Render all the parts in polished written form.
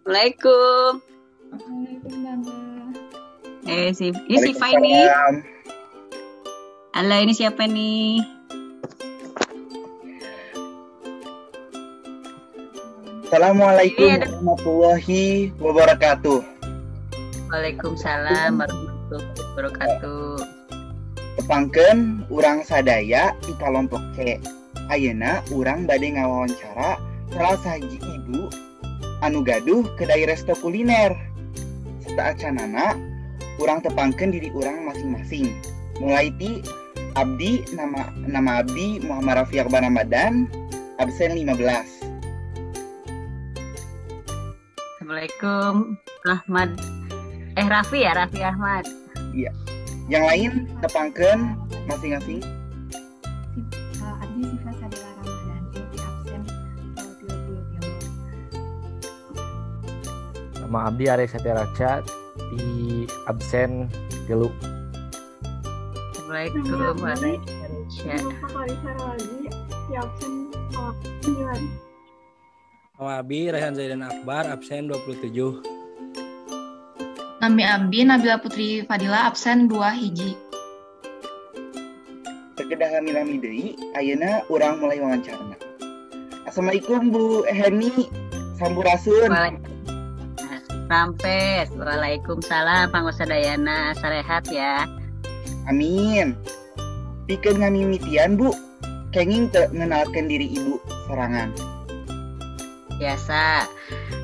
Assalamualaikum. Assalamualaikum Tante. Si ini si Fai nih. Halo, ini siapa nih? Assalamualaikum warahmatullahi wabarakatuh. Waalaikumsalam warahmatullahi wabarakatuh. Tepangkeun urang sadaya di kalompok C. Ayeuna urang bade ngawawancara salah sahiji ibu anu gaduh kedai resto kuliner. Sateuacanna urang tepangkeun diri urang masing-masing. Mulai ti abdi, nama abdi Muhammad Rafi Akbar Ramadan, absen 15. Assalamualaikum Ahmad. Raffi ya, Raffi Ahmad. Iya. Yang lain tepangkeun masing-masing. Abdi Siva Sabila Ramadan, di absen 33. Nama abdi Arya Satya Raca, di absen 3. Assalamualaikum warahmatullahi wabarakatuh. Di absen 9. Nama Abi Rehan Zaidan Akbar, absen 27. Nami Abi Nabila Putri Fadila, absen 2 hiji. Sekedah lami-lami deui, ayeuna urang mulai wawancarana. Assalamualaikum Bu Heni, sampurasun. Rampes, waalaikumsalam pangusadayana, sarehat ya. Amin. Pikeun ngamimitian Bu, kenging teu ngenalkeun diri Ibu sorangan. Biasa,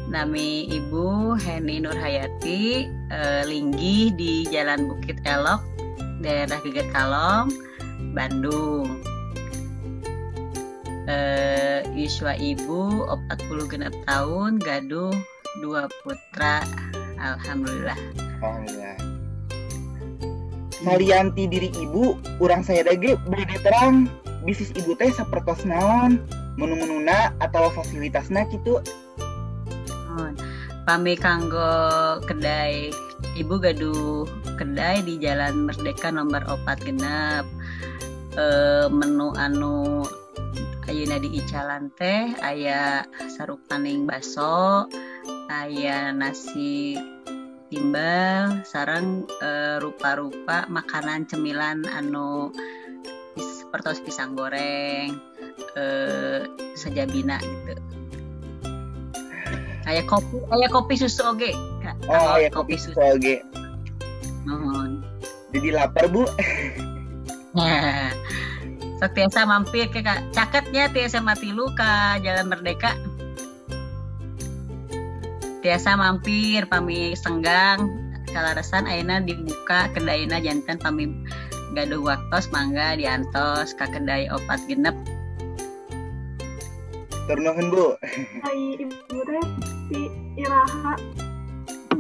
nami Ibu Heni Nurhayati, linggih di Jalan Bukit Elok, daerah Geger Kalong, Bandung. Yuswa Ibu 46 tahun, gaduh 2 putra, alhamdulillah. Alhamdulillah. Salianti diri Ibu, urang saya dage bade terang bisnis Ibu teh sapertos naon, menu-menuna atau fasilitasna gitu. Pami kanggo kedai, Ibu gaduh kedai di Jalan Merdeka nomor 4 genep. Menu anu ayeuna di icalan teh aya sarupaning baso, aya nasi timbal, sareng rupa-rupa makanan cemilan anu seperti pisang goreng, sejabina gitu. Aya kopi susu oge. Oh, aya kopi susu oge. Nuhun. Jadi lapar, Bu. Nah, sok tiasa mampir ke caketnya tiasa matilu ka Jalan Merdeka. Tiasa mampir pami senggang kalaresan ayeuna dibuka kedaina janten pami gaduh waktos mangga diantos ka kedai 4 genep. Turnuhun Bu. Ai Ibu teh ti iraha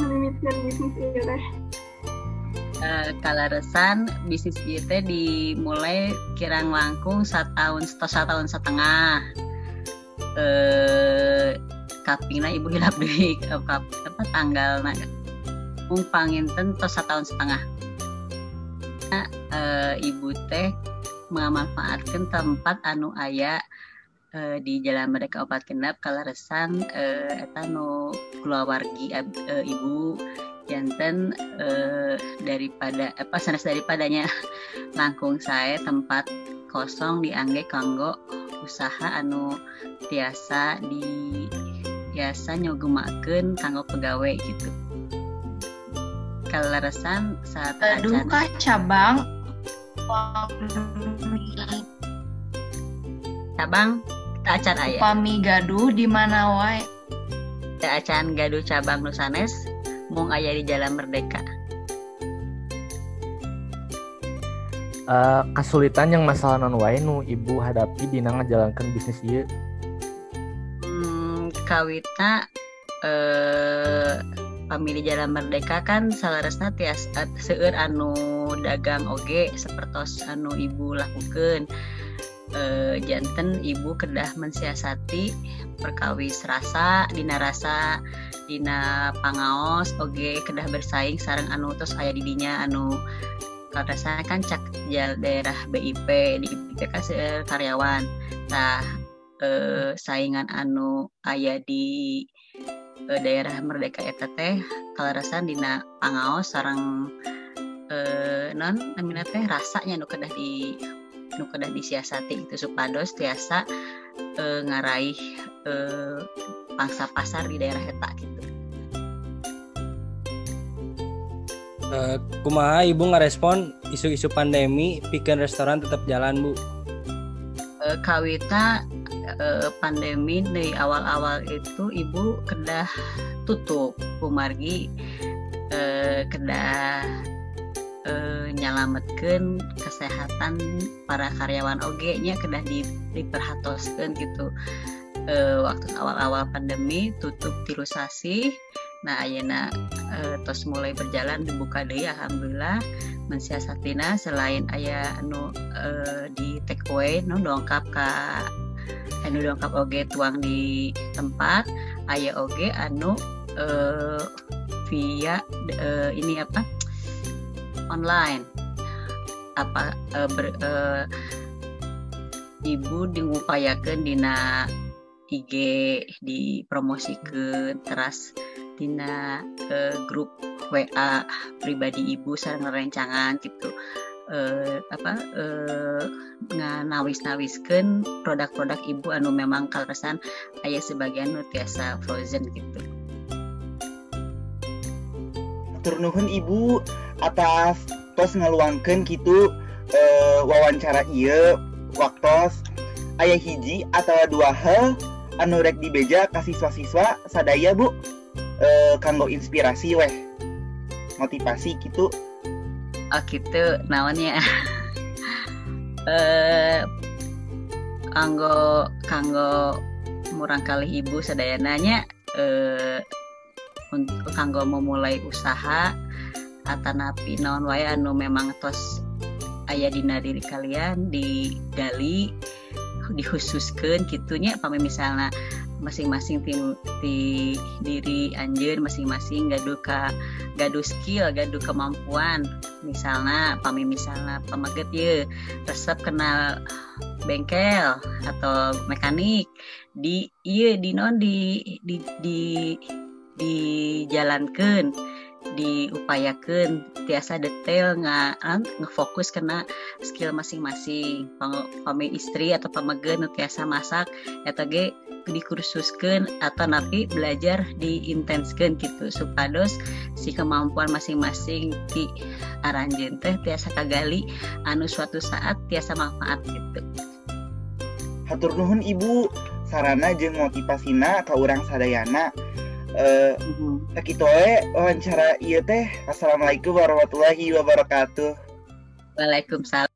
ngamimitian bisnis ieu teh. Kalaresan bisnis ieu teh dimulai kirang langkung 1 tahun setengah. Kapingna Ibu hilap deui apa tanggalna mung panginten tos 1 tahun setengah. Ibu teh memanfaatkan tempat anu aya di Jalan Merdeka 4 genep kalaresan eta nu kulawargi Ibu janten daripada apa sanes daripadanya langkung sae tempat kosong diangge kanggo usaha anu tiasa di biasa nyogemakeun kanggo pegawe gitu. Kalaresan saat aduh kah cabang acan aya. Upami gaduh di mana wae? Acan gaduh cabang nu sanes mung aya di Jalan Merdeka. Kesulitan yang masalah non wae nu Ibu hadapi dina ngajalankeun bisnis ieu? Kawitna pami di Jalan Merdeka kan salaresna tiasa seueur anu dagang oge sapertos anu Ibu lakukeun. Janten Ibu kedah mensiasati perkawis rasa dina rasa dina pangaos oge kedah bersaing sareng anu tos aya di dinya anu kaleresan kan cak daerah BIP di BIP kan seueur karyawan. Tah saingan anu aya di Daerah Merdeka eta teh kaleresan dina pangaos sareng non namina teh rasanya nu kedah disiasati itu supados tiasa ngaraih pangsa pasar di daerah eta gitu. Kumaha ibu ngarespon isu-isu pandemi pikeun restoran tetap jalan, Bu? Kawita pandemi dari awal-awal itu ibu kedah tutup kumargi kedah nyalametkeun kesehatan para karyawan oge nya, kedah diperhatoskeun gitu. Waktu awal-awal pandemi tutup 3 sasih. Nah, ayeuna tos mulai berjalan, dibuka deui, alhamdulillah. Mensiasatina selain aya anu di take away nu dongkap ka anu dongkap oge tuang di tempat, aya oge anu via ini apa, online apa, ibu diupayakeun dina IG dipromosikeun, teras dina grup WA pribadi ibu sareng rerencangan gitu, apa, nganawis-nawiskeun produk-produk ibu anu memang kaleresan aya sebagian nu tiasa frozen gitu. Hatur nuhun Ibu atas tos ngaluangkeun kitu wawancara ieu waktos. Aya hiji atau dua hal anu rek dibeja ka siswa-siswa sadaya, Bu, kanggo inspirasi weh, motivasi gitu? Oh gitu, naonnya, kanggo kanggo murangkalih ibu sadayana nya, untuk kanggo memulai usaha atanapi naon wae anu memang tos aya dina diri kalian, digali, dikhususkeun gitunya. Pami misalnya masing-masing tim di diri anjeun masing-masing gaduh ka gaduh skill, gaduh kemampuan, misalnya pami misalnya pameget ye resep kenal bengkel atau mekanik, di iya di non di dijalankan, diupayakan tiasa detail nggak ngefokus kena skill masing-masing. Pami istri atau pameget nu tiasa masak, eta ge dikursuskan atau napi belajar diintenskan gitu supados si kemampuan masing-masing di aranjeun teh tiasa kagali anu suatu saat tiasa manfaat gitu. Hatur nuhun Ibu, sarana jeung motivasina ka urang sadayana. Sakitu we wawancara ieu teh. Assalamualaikum warahmatullahi wabarakatuh. Waalaikumsalam.